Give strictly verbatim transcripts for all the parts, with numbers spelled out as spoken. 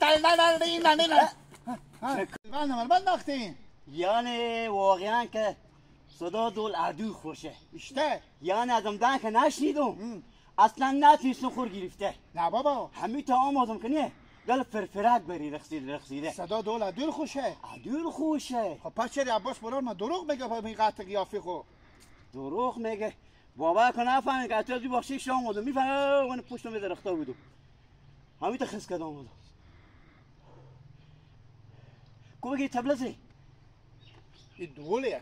نه، نه، نه، نه، نه. ها، ها. من، من ناختین. یعنی واقعاً که صدا دول ادو خوشه. اشته. یعنی ازم دن که نشنیدم. هم. اصلاً نتونستم خور گرفته. نه بابا. همی تا آمازم که نه. دل فرفرک بری رخصید، رخصیده. صدا دول ادور خوشه. ادور خوشه. خب پس چرا عباس برار ما دروغ میگه به می قطع قیافی خو؟ دروغ میگه. بابا که نفهمه که اتو از بخشی شام بودم. می‌فهمه اون پشت می درختا بودم. همی تا خس کدام بودم. کو بگی تبلزی؟ این دوله.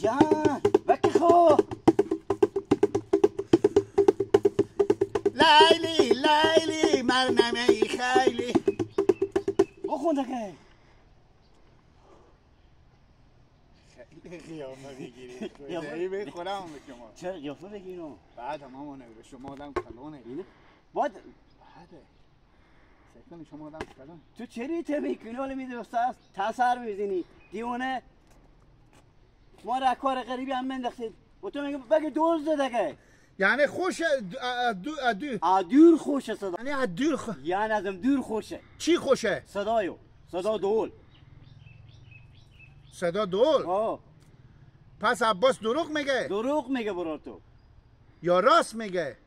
جان، وکی خو. لیلی، لیلی، مرنمه خیلی. بخون دکه. خیلی قیافه بگیری. قیافه؟ ای به خودم به شما. چرا قیافه بگیرم؟ بعد هم همونه به شما آدم کلونه. اینه؟ باید بعده. سکون شما آدم کلون. تو چری ته می‌کنی؟ حالا می‌دونی استاد، تا سر می‌زنی. دیونه. ما را کار غریبی هم منداختید. و تو میگه بگه دول زدگه. یعنی خوشه، اد-، ادو، ادو. ادور خوشه صدا. یعنی ادور خو-، یعنی ازم دور خوشه. چی خوشه؟ صدایو. صدا دول. صدا دول؟ آه. پس عباس دروغ میگه؟ دروغ میگه برار تو. یا راست میگه؟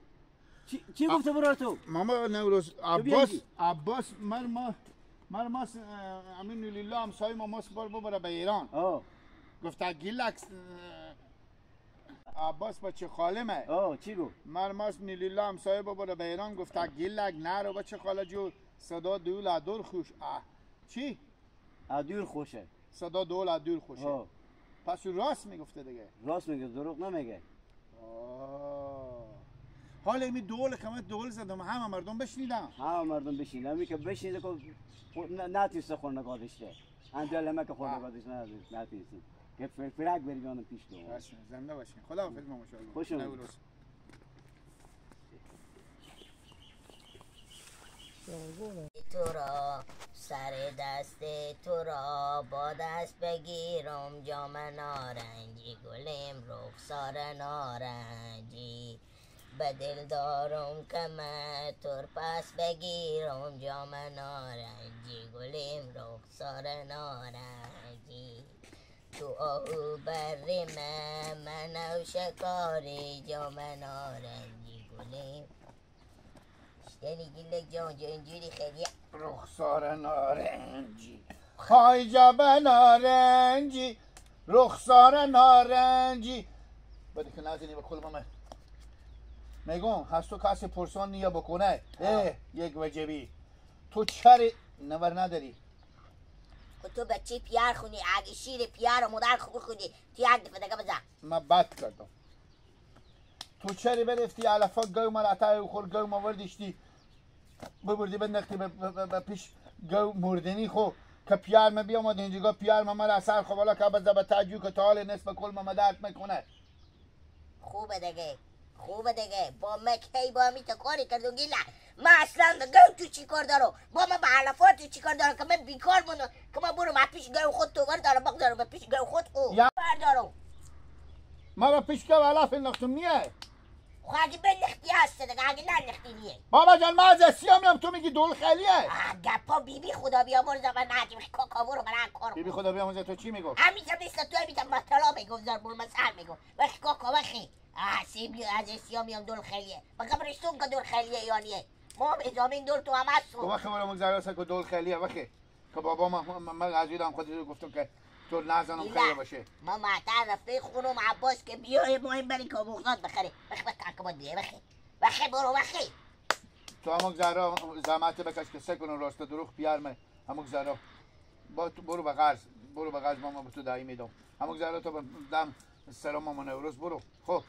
چی، چی گفته برار تو؟ ماما نوروز، تو بیا عباس، اینجی. عباس، مر ما، مر ماس، اه، امین لیلا همسایه ما ماس بار ببره به ایران. آه. گفته گیلک، اه، عباس بچه خالمه. آه، چی گو؟ مر ماس نیلیلا همسایه ببره به ایران، گفته گیلک نرو بچه خاله جو، صدا دول ادور خوش. آه. چی؟ ادور خوشه. صدا دول ادور خوشه. آه. پس او راست میگفته دیگه. راست میگه، دروغ نمیگه. آه. حالا امی دول که من دول زدم، همه مردم بشنیدم. همه مردم بشنیدم. امی که بشنیده که خو-، ن-، نتیسته خور نگادشته. اندل همه که خور آه. نگادشته نتیسته. که فر-، فرق بری بیانم پیش تو. باشه، زنده باشین. خدا حافظ ماما شاید. خوش آمدید. نوروز. تو را، سر دست تو را با دست بگیرم، جام نارنجی گلیم، رخسار نارنجی. به دل دارم که من تو را پس بگیرم، جام نارنجی گلیم، رخسار نارنجی. تو آهو بری من، من او شکاری، جام نارنجی گلیم. یعنی گیلک جان، جان، اینجوری خیلی. رخسار نارنجی، های جام نارنجی، رخسار نارنجی. بده که نزنی به کل ممه. میگم، هستو کسی پرسان نیه بکنه. اه، یک وجبی. تو چری نور نداری؟ خو تو بچه پیار خونی، اگه شیر پیار و مادر خو بخونی، تو یک دفعه دیگه بزن. من بد کردم. تو چری برفتی علفا گو ملعته و خور گو ما وردشتی، ببردی بندختی به، به، به، به پیش گو مردنی خو، که پیار ما بیامد اینجا، پیار ما مرا سر خو بالا که بزه به تجو که تا حال نصف کل ما درد می‌کنه. خوبه دیگه، خوبه دیگه. با مک هی با همی تا کاری کردو گیله. من اصلاً به گو تو چی کار دارو؟ با من به علفات تو چی کار دارو که من بیکار مونو؟ که من برو من پیش گو خود تو بردارم، بگذارم به پیش گو خود او یا بردارم. ما به پیش گو علف انداختم نیه. خو اگه بندختی هسته دیگه، اگه نندختی نیه. بابا جان، من از اسیا میام، تو میگی دول خیلیه. آه، گپا بی بی خدا بیامرزه، من نجیب کاکا برو برن کار. بی بی خدا بیامرزه تو چی میگو؟ همیشه مثل تو همیشه مثلا میگو، ضرب المثل میگو. وخی کاکا وخی. آه، سیبلی از اسیا میام دول خیلیه. با قبرستون که دول خیلیه یانیه. ما هم ازامین دول تو هم هستو. وخی برو مگذره که دول خیلیه، وخی. که بابا ما، ما، ما از یودم خود گفتم که تو نزنم خیلی باشه. ما معطر رفته خونم عباس که بیای ما این بری که بغداد بخری. بخ، بخ، که باید بیای، بخی. بخی، برو، بخی. تو همون زهرا زحمت بکش که سه کنه راست دروغ پیار من. همون زهرا. با تو برو به قرض. برو به قرض، ما، ما به تو دهی میدم. همون زهرا تو به دم سلام ماما نوروز برو. خب.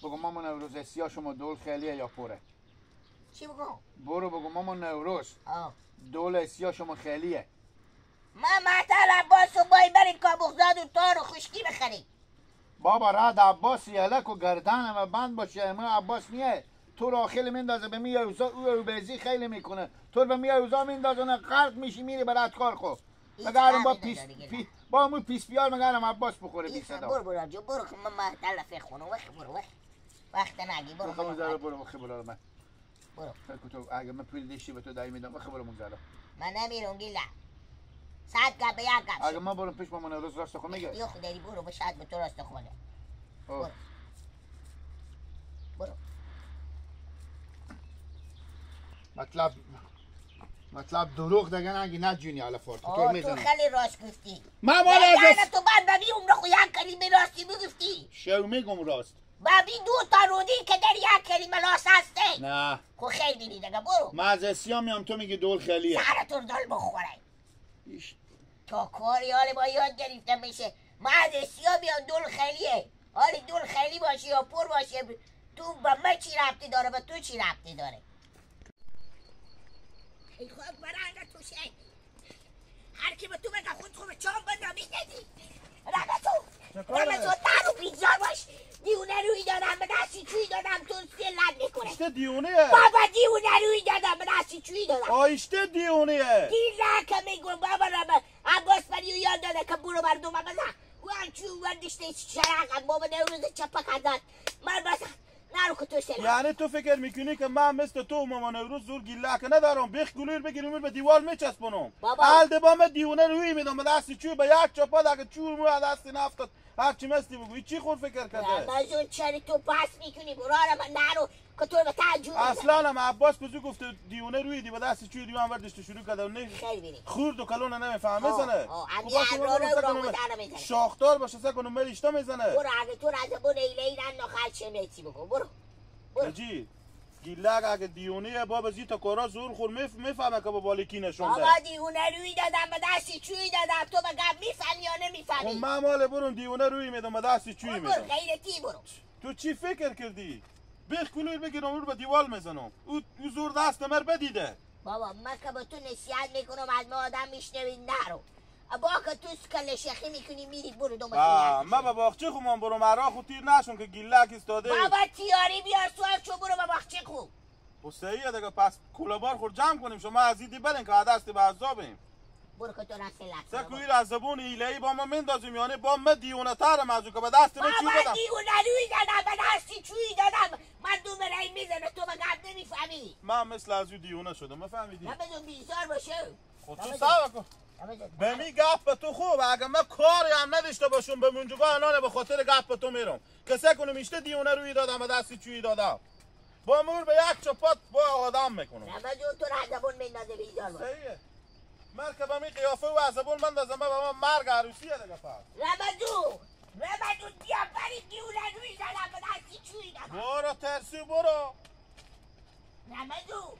بگو ماما نوروز سیا شما دول خیلیه یا پره؟ چی بگو؟ برو بگو ماما نوروز. آه. دول سیا شما خیلیه. ما معطل عباس و بای بریم کابوغزاد و تار و خشکی بخریم. بابا رد عباس یلک و گردن ما بند باشه، اما عباس نیه. تو را خیلی میندازه به می اوزا، او او بیزی خیلی می‌کنه. تو به می اوزا میندازه، نه غرق می‌شی، می‌ری برات کار خو. مگرم با پیس، پی-، با مو پیس پیار مگرم عباس بخوره بی صدا. برو، برو، جو، برو که من، من تلفه خونه، وخ، برو، وخ. وقت نگی، برو، برو، برو. برو، برو، برو، برو. برو. فکر تو اگه من پول داشتی به تو دایی می‌دم. خبر مگذارم. من نمیرم گیلا. صد گپ به یک گپ اگه شد. من برم پیش مامان روز راست خو میگه. بیا خود داری برو، به شاید به تو راست خو میگه. آه. برو. برو. مطلب، مطلب دروغ دگه نگی، نه جونی حالا فارت. تو آه، تو می‌زنم. خیلی راست گفتی. من مال نه، از نه، تو بعد ببی عمر خو یک کلمه راستی بگفتی. شو می‌گم راست. ببی دو تا رودی که در یک کلمه راست هسته. نه. خو خیر بینی دگه، برو. من از اسیا میام، تو میگی دول خلیه. سرتون دل بخوره. ایش. تا کاری حال ما یاد گرفته می‌شه. من از اسیا میام، دول خلیه. حالی دول خلی باشه یا پر باشه، تو به من چی ربطی داره، به تو چی ربطی داره؟ ای خاک برنگ تو شه. هر کی به تو بگه خود خو به چام بنده می‌دادی. رمزو، چه کاره؟ رمزو، نرو بیزار باش. دیونه روی دادم، به دستی چوی دادم، تو سه لد می‌کنه. ایشته دیونه یه. بابا، دیونه روی دادم، به دستی چوی دادم. آ، ایشته دیونه یه. دیله که می‌گم، بابا، رمز، عباس بریو یاد داده که برو مردم بزن. و هم چون وردشته شرق، بابا، نوروز چپک ازد. من بزن. نرو که تو سلام. یعنی تو فکر می‌کنی که من مثل تو و ماما نوروز زور گیلک ندارم؟ بیخ گلویر بگیرم، به دیوال می‌چسبونم. بابا. حال ده با من دیونه روی می‌دم، به دست چوی، به یک چپا دگه چور مو از دست نفتاد. هر چی مستی بگو، چی خور فکر کرده؟ رمضان، چرا تو بس می‌کنی؟ برو، آره، من نرو که تو به تعجب می‌زنی. اصلاً هم عباس بزو گفته دیونه روی دی، به دست چوی دیوان وردشته شروع کرده و نه خیر بینی. خورد و کلونه نمی‌فهمه آه، زنه. آه، خب امی باشه، ارا برو رو سکونو برو مر-، داره می‌زنه. شاختار باشه، سکونو مر اشتا می‌زنه. برو، اگه تو را زبون ایله ایران نخواهد شمیتی بگو، برو. برو. جی، گیلک اگه دیونه یه بابا، زی تا کارا زور خور می‌ف-، می‌فهمه که با بالکی نشون ده. بابا، دیونه روی دادم، به دستی چوی دادم، تو به گپ می‌فهمی یا نمی‌فهمی؟ خب من مال برون دیونه روی می‌دم، به دستی چوی برو، می‌دم. غیرتی برو. تو چی فکر کردی؟ بیخ کلوی بگیرم، او رو به دیوال می‌زنم. او، او زور دست مر بدیده. بابا، من که به تو نصیحت می‌کنم، از ما آدم می‌شنوی، نرو. با که تو کل شیخی می‌کنی، می‌ری، برو دو با، متر ما به باغچه خو من برو، مرا خو تیر نشون که گیلک ایستاده. بابا، تیاری بیار، سوار شو، برو به باغچه خو. خو صحیحه دیگه، پس کوله‌بار خور جمع کنیم، شما از ایدی برین که دست به عذابیم. برو که تو راستی لفظ سه رو کویر از زبون ایله‌ای با ما مندازیم، یعنی با ما دیونه ترم از او که به دست ما چی بابا، بدم؟ دیونه روی دادم، به دستی چوی دادم. من دو برای می‌زنه، تو به گپ نمی‌فهمی. من مثل از او دیونه شدم، فهمیدی؟ نه، بزن بیزار باشه. خب تو صبر کن. به می گپ تو خوب، اگه من کاری هم نداشته باشم، به مونجگاه انانه به خاطر گپ تو میرم. کسه کنم ایشته دیونه روی دادم و دستی چویی دادم. با مور به یک چپات با آدم می‌کنم. رمضان، تو را زبون میندازه بیزار باش. صحیحه. من که به می قیافه و از زبون من دازم، به من مرگ عروسیه دیگه پس. رمضان، رمضان، بیا بری دیونه روی دادم و دستی چویی دادم. برو ترسی برو. رمضان،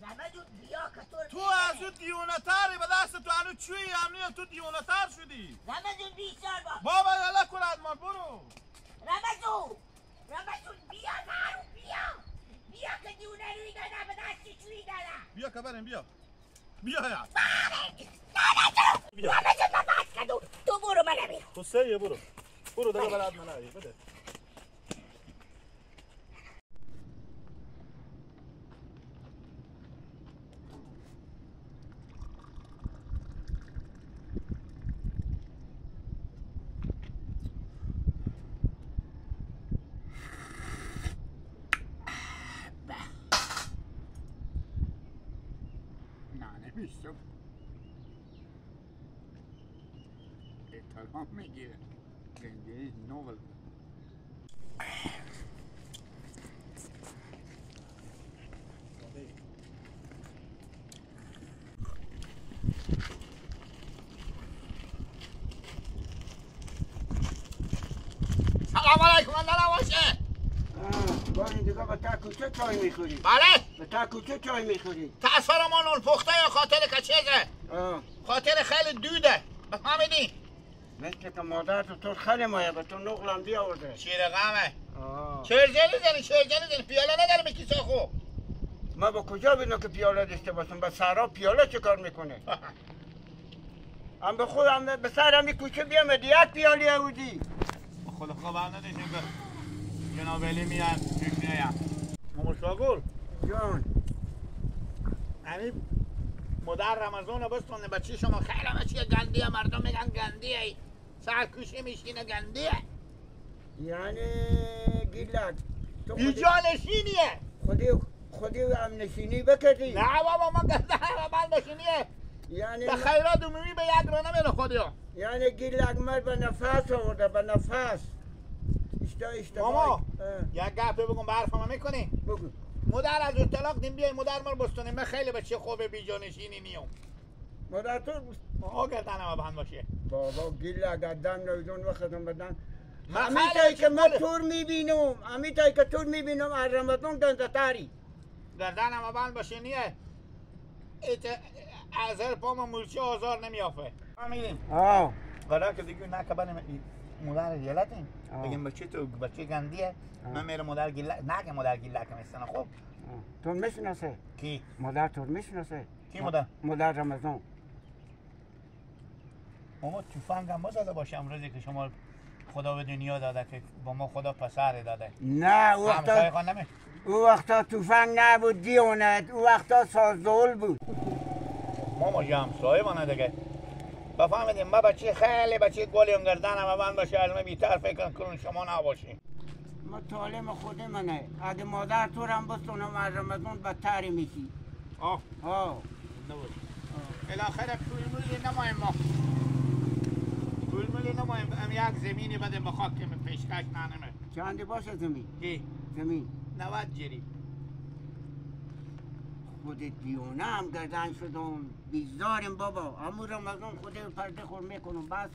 رمضان، بیا که تو تو از او دیونه‌تری، به دست تو هنو چویی هم نیه، تو دیونه‌تر شدی. رمضان، بیچار با. بابا، یالا کن ادمان، برو. رمضان، رمضان، بیا، نرو، بیا. بیا که دیونه روی داده، به دست چویی داده. بیا که بریم، بیا. بیا یا. بیا. رمضان، من بس کردم. تو برو، من نمیرم. تو سه یه برو. برو، دیگه بلد من نهی، بده. نه‌نه بیستم. احترام می‌گیره. زندگی نوبل. سلام علیکم، اندر باشه. آه، با این دیگه به تا کوچه چای می‌خوری؟ بله. به تا کوچه چای می‌خوری؟ تا سر ما نون پخته یا خاطر که چیزه؟ آه. خاطر خیلی دوده. بفهمیدی؟ مثل که مادر تو تو خیلی مایه به تو نقلم بیاورده. چی رقمه؟ آه. چرجلی زنی، چرجلی زنی. پیاله نداره به کیسا خو. ما به کجا بینم که پیاله داشته باشم؟ به صحرا پیاله چه کار می‌کنه؟ هم به خودم به سر همی کوچه بیام، یک پیالی اودی. خدا خبر نداشتیم که جناب علی میان، پیش نیان. ماما شاگل. جان. یعنی مادر رمضان بستون بچه شما خیلی بچه گندیه، مردم می‌گن گندیه. سرکوشی میشینه گندیه. یعنی گیلک. تو خودی بیجا نشینیه. خودی خودی هم نشینی بکردی؟ نه بابا، من گردن همه بند نشینیه. یعنی به من خیرات عمومی به یک رو نمیره خودی ها. یعنی گیلک مر به نفس آورده، به نفس. اشتا، اشتا ماما، اه. یک گپی بگم، به حرف من می‌کنی؟ بگو. مادر از اون طلاق دیم بیای، مادر مر بستونی، من خیلی بچه خوب بیجانشینی نیام. مادر تو آقا گردن همه بند باشه. بابا گیلک گردن نویدون وقت بدن. من همی خیلی تایی که بچه من خوب تور می‌بینم، همی تایی که تور می‌بینم، از رمضان گنده تری. گردن همه بند باشه نیه. ایت از هر پا ما مورچه آزار نمیافه. فهمیدیم. آه. قرار که دیگه نه که بنیم ای مادر یلتیم. آه. بگیم بچه تو، بچه گندیه. آه. من میرم مادر گیلک، نه که مادر گیلک می‌سنه، خب. آه. تو می‌شناسه؟ کی؟ مادر تو می‌شناسه؟ کی مادر؟ مادر رمضان. ماما، تفنگ هم بزده باشه، امروزی که شما خدا به دنیا داده که با ما خدا پسر داده. نه، او وقتا همسایه خان نمی- او وقتا تفنگ نبود دیونت، او وقتا سازدول بود. ماما جا همسایه مانه دیگه. بفهمیدیم، ما بچه خیلی بچه گلی اون گردن همه بند باشه، از من بیتر فکر کن کنون شما نباشین. ما طالب خود منه. اگه مادر تو رو هم بستونم، از رمضان بدتری می‌شی. آه. آه. زنده باشی. آه. بالاخره پول مولی نمایم ما. پول مولی نمایم. هم یک زمینی بده به خاک که من پیشکش ننمه. چندی باشه زمین؟ کی؟ زمین. نود جری. خود دیونه هم گردن شدم. بیزاریم بابا. امو رمضان خود پرده خور می‌کنم. بس.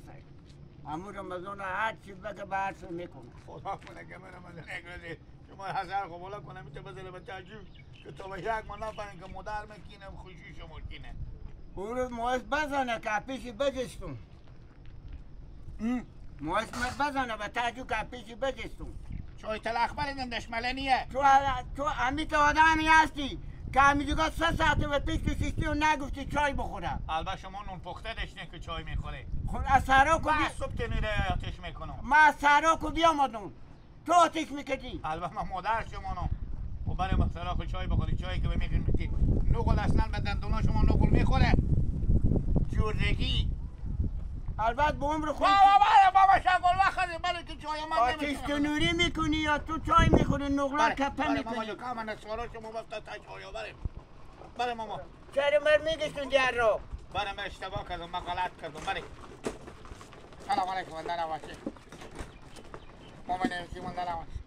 امو رمضان هر چی بگه به هر چی می‌کنه. خدا کنه که من رمضان یک روزی شما هزار خو بالا کنم، می‌تونه بزنه به تاجو که تو به یک ما نفرین که مادر می‌کینه، خوشی شما کینه. او روز ماهش بزنه که پیشی بجستون. ام. ماهش مر بزنه به تاجو که پیشی بجستون. چای تلخ بلدن دشمله نیه. تو، تو امیت آدمی هستی که همیدوگاه سه ساعته به پیش کشیدی و نگفتی چای بخوره. البته شما نون پخته داشتین که چای می‌خوری. خب از سرا کو من بیا. صبح تنوره آتش می‌کنم. من از سرا کو بیامدم. تو آتش می‌کشی. البته من مادر شما نم. و برای من سرا خود چای بخوری، چایی که به می‌خوری می‌تی. نقل اصلاً به دندونا شما نقل می‌خوره. جوردگی. البته به عمر خود. بابا، بابا، بابا، شاگل وقت برای که چای من آتش نمی‌خورم. تنوری می‌کنی یا تو چای می‌خوری، نقلا بله، کپه بله، می‌کنی. ماما جان، کام من سوارا شما بفتا تا چای بریم. بله ماما. چرا مر می‌گشتون دیار رو؟ بله، من اشتباه کردم، من غلط کردم، بله. سلام علیکم، من دارم باشه. ماما نمی‌شی، من دارم باشه.